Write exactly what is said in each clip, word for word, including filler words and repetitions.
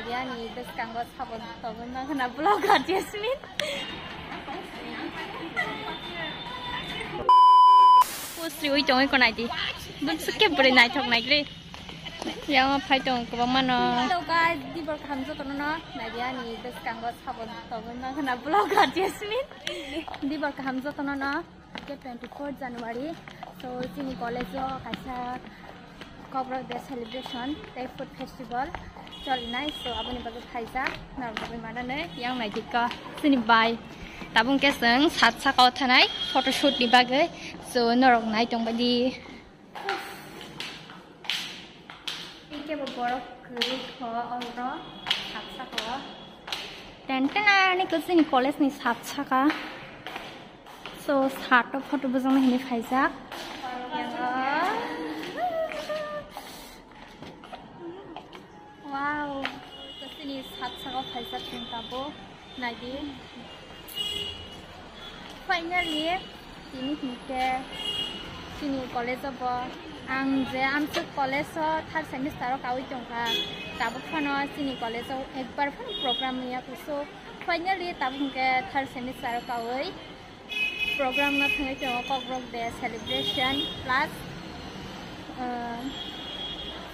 Yani bwskango sabon tobwi mankha na vlogger Jasmine. Post riwi tongwi ko naidi. Bumsuk khe bwrwi naithok naigri. Yang phai tong kwbangma no. Hello guys, dibor kaham jotono no. Naidi ani bwskango sabon tobwi mankha na vlogger Jasmine. Dibor kaham jotono no. Ke twenty-four January. So chini college o kaisa Kokborok Day celebration tei food festival cholinai. So aboni bagwi phaijak norok bagwi mananai. Yang naidi ka chini bai. Tabuk khe chwng sat saka o thanai photoshoot ni bagwi. So norok nai tongbaidi. Ikebo borok kwrwi kho oro sat saka o. Ten ten ani kwchwini college ni sat saka. So sat o photo bwjaknai hinwi phaijak. Wow. Kwchwini sat saka o phaijak chwng tabuk. Naidi. Finally, tini hinkhe chini college o bo ang je amsuk college o third semester o kaui tongkha, tabuk phano chini college o ekbar phano program wngya khe, so finally tabuk hinkhe third semester o kaui program no thangwi tongo, Kokborok Day celebration plus, uh,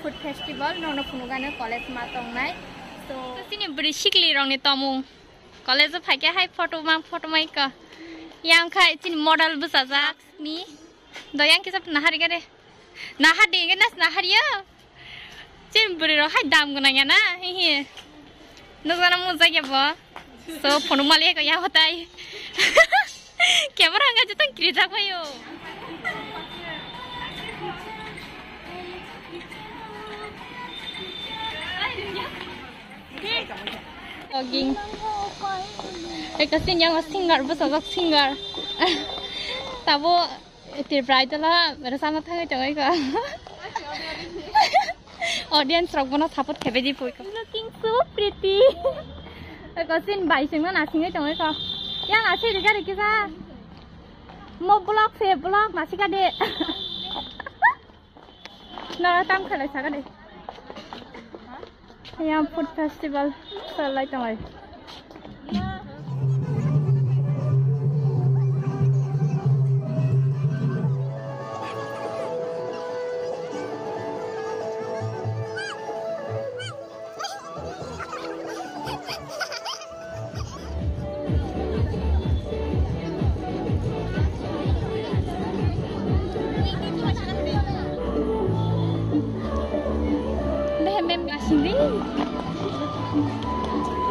food festival, nono phunukgano college ma tongnai. So chini bwrwi sikli rokni tomung. College o phaikhe hai photo mang photo mai ko. Yang khai chini model bwsajak ni. Do yang kisa nahari gare. Nahar de nas nahar ya. Chini bwrwi rok hai dam gwnang ya na. Hi hi. Nukjana mujak ya bo. So phunuk mali ko ya hotai. Camera hanga jotong kirijak bai o. Jogging. Eka sin yang singer bwsajak singer. Tabo Tripura Idol o rwchapna thangwi tongwi ko. Audience rok bono support khebai di pui ko. Looking so pretty. Eko sin bai singno nasingwi tongwi ko. Yang asi rika rikisa. Mo vlog se vlog nasika de. Nara tam khalai saka de. Yang food festival salai tongai. Deh, mem kasih deh.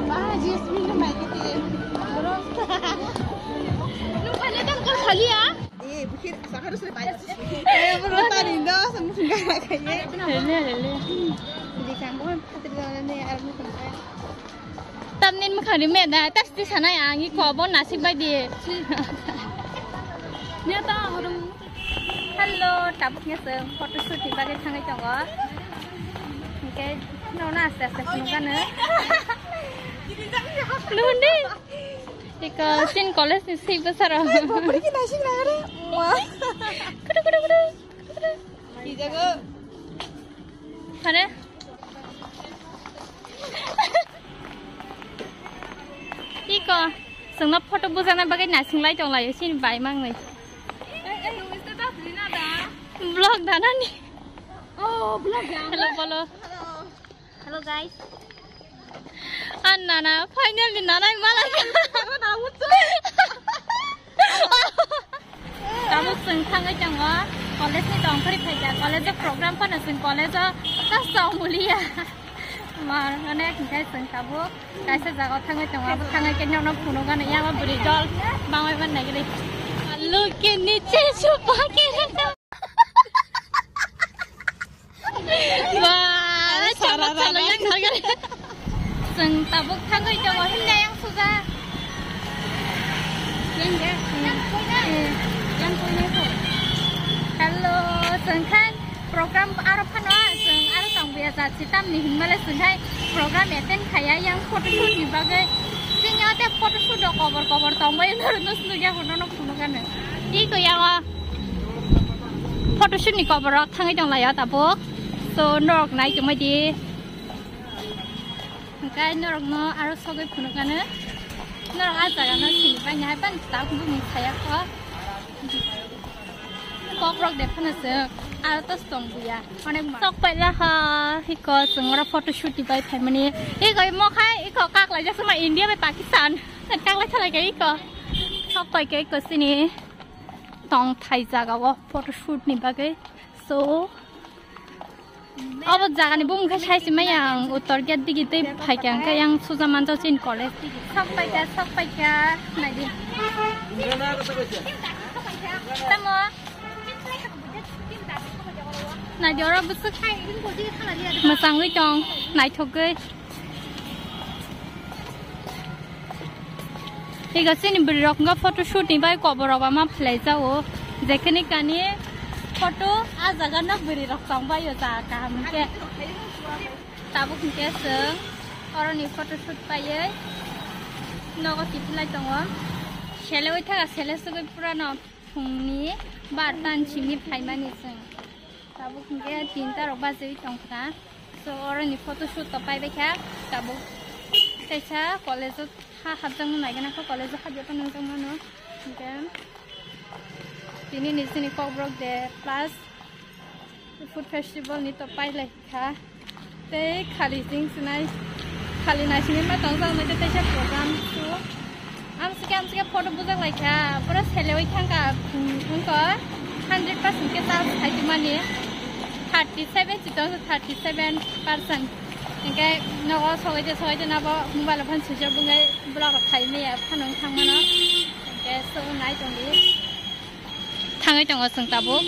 Bah, Jasmine, lu mai kita. Terus. Lu kan datang ke kali ya? Eh, bukit, sakar sudah banyak. Eh, bro, tadi dah, sama sudah kayaknya. Lele, lele. Di kampung, kita di sana nih, air muka. Tamni mwkhang ri me da, tas ti sanai ang i ko bo nasik bai di. Hello, tabuk ya se photo shoot ni bagwi thangwi tongo. Oke, no na aste aste phunuk gano. Nundi. Iko sin college ni sik bwsaro. Bapar ki nasik na re. Kudu, kudu, kudu. Ki jago? Hare? Iko, sengno photo bujana bagwi nasing lai tong lai, sini bai mang lai. Vlog dana ni. Oh, vlog dana. Hello, bolo. Hello. Hello, guys. An nana, finally nana malai. Tabuk chwng thangwi tongo, college ni tongkhorwi phaikha, college o program phano chwng college o ta chong muliya. Mar, onek hinkhe chwng tabuk kaisa jagao thangwi tongo, abo thangwi khe nokno phunukgano, yama bwrwi dol bangwi man nagri. Luke niche chupa ke. Ba, sara sara yang kagare. Chwng tabuk thangwi tongo himna yang suja. Hello, chwng khan program aro phano chwng aro tongbiya jat si tamni hinmale chwng hai program attend khaiya yang photoshoot ni bagwi. Chini ate photoshoot rok kobor kobor tongbai norok no swnukya photo no phunukgano. Iko yawa. Photoshoot ni kobor rok thangwi tong laio tabuk. So norok nai tongbai di. Hwnkhe norokno aro sogwi phunuknano. Norok ah jagano sini baina hai ban tak bumung saya kho. Kokrok de phano se aro to tong buya. Onek ma. Sok paila ha, iko chwng oro photo shoot ni bai phaimani. Iko mo khai, iko kaklai jak ma India bai Pakistan. Kaklai thalai khe iko. Sok pai khe iko sini tong thai jaga o photo shoot ni bagwi. So, abo jagani bumung khe saisi maya ang uttor gate digi tei phaikha hwnkhe yang suja manjak chini college digi. Sok paikha, sok paikha, naidi. Tamo? Naidi oro bwswk mwchangwi tong, naithokgwi. Ego chini bwrwi rok wngkha photo shoot ni bai kobor rok ama phlai jao. Jekhani kani photo ah jaga no bwrwi rok tong bai o jaga kaham hwnkhe. Tabuk hwnkhe chwng oro ni photo shoot paiwi nogo kiphilai tongo. Selewi thaga sele sugwi pura no phungni bar tan simi phaimani chwng. Tabuk hwnkhe tinta rok bachwi tongkha. So, oro ni photo shoot to paibai kha. Tabuk teisa college o ha hapjakno naigana kho, college o hapya phano nukjakmano. Hwnkhe tini ni chini Kokborok de plus food festival ni to pailai kha. Tei khali ching sinai, khali naisingwi ma tongjak nai khe teisa program su. Amsike amsike photo bujak lai kha, pura selewi thangkha, wngkha hundred percent khe charge khai tongmani thirty seven si tong, thirty seven percent. Hwnkhe nogo sogwi de sogwi de nabo mobile phone switch off wngwi vlog rok khai maya phano wng thangmano. Hwnkhe so nai tongdi. Thangwi tongo chwng tabuk.